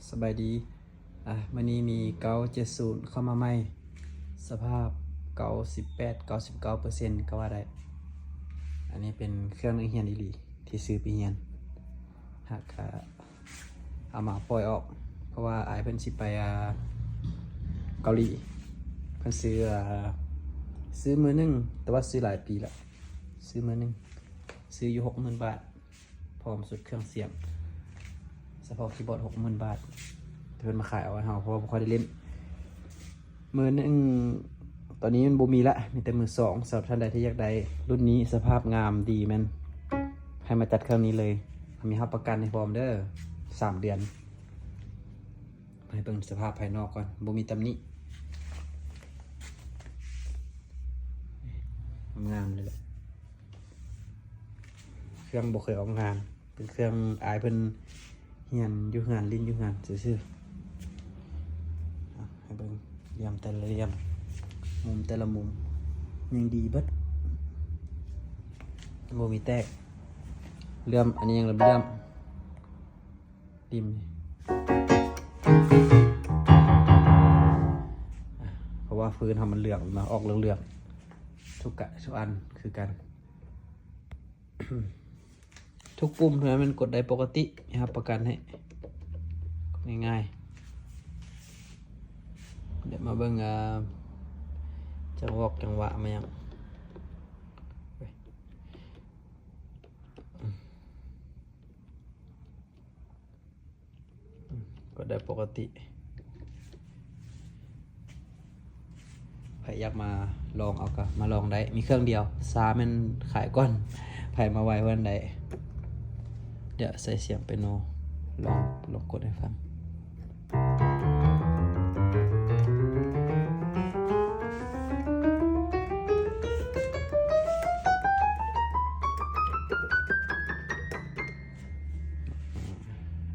ສະບາຍດີ ອ່າ ມື້ນີ້ມີເກົ້າເຈັດສູນເຂົ້າມາໃໝ່ ສະພາບເກົ້າສິບແປດ ເກົ້າສິບເກົ້າເປີເຊັນກໍວ່າໄດ້. ອັນນີ້ເປັນເຄື່ອງນັກຮຽນອີ່ຫຼີ ທີ່ຊື້ໄປຮຽນ ຫາກ ອ່າ ເອົາມາປ່ອຍອອກ ເພາະວ່າອ້າຍເພິ່ນຊິໄປ ອ່າ ເກົາຫຼີ. ເພິ່ນຊື້ ອ່າ ຊື້ມືໜຶ່ງ ແຕ່ວ່າຊື້ຫຼາຍປີແລ້ວ ຊື້ມືໜຶ່ງ ຊື້ຢູ່ຫົກໝື່ນບາດ ພ້ອມຊຸດເຄື່ອງສຽງ ສະເພາະຄີບອດຫົກໝື່ນບາດ ເພິ່ນມາຂາຍເອົາໃຫ້ເຮົາ ເພາະວ່າບໍ່ຄ່ອຍໄດ້ຫຼິ້ນ. ມືໜຶ່ງ ຕອນນີ້ມັນບໍ່ມີລະ ມີແຕ່ມືສອງ. ສຳລັບທ່ານໃດທີ່ຢາກໄດ້ລຸ້ນນີ້ ສະພາບງາມດີ ແມ່ນໃຫ້ມາຈັດເຄື່ອງນີ້ເລີຍ ເຮົາມີຮັບປະກັນໃຫ້ພ້ອມເດີ ສາມເດືອນ. ໃຫ້ເບິ່ງສະພາບພາຍນອກກ່ອນ ບໍ່ມີຕຳໜິ ງາມເລີຍ. ເຄື່ອງບໍ່ເຄີຍອອກງານ ເປັນເຄື່ອງອ້າຍເພິ່ນຮຽນຢູ່ເຮືອນ ຫຼິ້ນຢູ່ເຮືອນຊື່ໆ. ອ່ະ ໃຫ້ເບິ່ງຫຼ່ຽມແຕ່ລະຫຼ່ຽມ ມຸມແຕ່ລະມຸມ ຍັງດີເບິດ ບໍ່ມີແຕກ. ເຫຼື້ອມ ອັນນີ້ຍັງເຫຼື້ອມໆ ດິມ ອ່ະ ເພາະວ່າພື້ນເຮົາມັນເຫຼືອງເນາະ ອອກເຫຼືອງໆ ທຸກກະ ທຸກອັນຄືກັນ. ທຸກປຸ່ມເທົ່ານັ້ນແມ່ນກົດໄດ້ປົກກະຕິ ຮັບປະກັນໃຫ້ ງ່າຍໆ. ດຽວມາເບິ່ງ ອ່າ ຈັງຫວະ ຈັງຫວະມາຫຍັງ ກໍໄດ້ປົກກະຕິ. ໃຜຢາກມາລອງເອົາກໍມາລອງໄດ້ ມີເຄື່ອງດຽວ ຊາແມ່ນຂາຍກ່ອນ ໃຜມາໄວກວ່ານັ້ນໄດ້. ດຽວໃສ່ສຽງເປຍໂນ ລອງ ລອງກົດໃຫ້ຟັງ.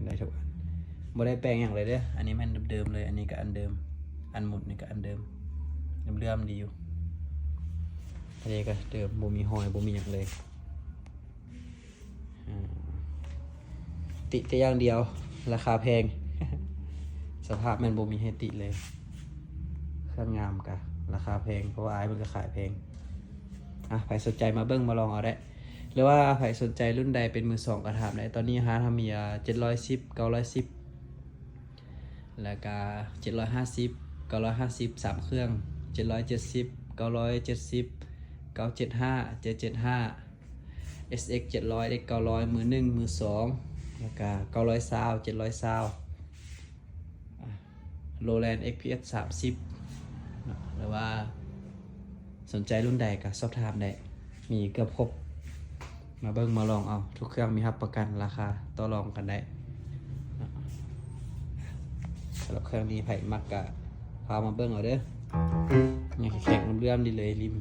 ໄດ້ທຸກອັນ ບໍ່ໄດ້ແປງຫຍັງເລີຍເດີ. ອັນນີ້ແມ່ນເດີມໆເລີຍ ອັນນີ້ກໍອັນເດີມ ອັນໝຸນນີ້ກໍອັນເດີມ ເຫຼື້ອມໆດີຢູ່. ອັນນີ້ກໍເດີມ ບໍ່ມີຮອຍ ບໍ່ມີຫຍັງເລີຍ. ອ່າ ຕິແຕ່ຢ່າງດຽວ ລາຄາແພງ ສະພາບແມ່ນບໍ່ມີໃຫ້ຕິເລີຍ. ເຄື່ອງງາມກະລາຄາແພງ ເພາະວ່າອ້າຍເພິ່ນກໍຂາຍແພງ. ອ່ະ ໃຜສົນໃຈມາເບິ່ງມາລອງເອົາໄດ້ ຫຼືວ່າໃຜສົນໃຈລຸ້ນໃດເປັນມືສອງກໍຖາມໄດ້. ຕອນນີ້ຮ້ານເຮົາມີ ອ່າ ເຈັດຮ້ອຍສິບ ເກົ້າຮ້ອຍສິບ ແລ້ວກະເຈັດຮ້ອຍຫ້າສິບ ເກົ້າຮ້ອຍຫ້າສິບ ສາມເຄື່ອງ ເຈັດຮ້ອຍເຈັດສິບ ເກົ້າຮ້ອຍເຈັດສິບ ເກົ້າເຈັດຫ້າ ເຈັດເຈັດຫ້າ ເອັສເອັກ ເຈັດຮ້ອຍ ເອັກ ເກົ້າຮ້ອຍ ມືໜຶ່ງ ມືສອງ ແລ້ວກະເກົ້າຮ້ອຍຊາວ ເຈັດຮ້ອຍຊາວ ໂຣແລນ ເອັກພີເອັສ ສາມສິບ ເນາະ ຫຼືວ່າສົນໃຈລຸ້ນໃດກໍສອບຖາມໄດ້ ມີເກືອບຄົບ. ມາເບິ່ງມາລອງເອົາ ທຸກເຄື່ອງມີຮັບປະກັນ ລາຄາຕໍ່ລອງກັນໄດ້ເນາະ. ສຳລັບເຄື່ອງນີ້ໃຜມັກກະພາມາເບິ່ງເອົາເດີ ຍັງແຂງເຫຼື້ອມໆດີເລີຍ ລິມ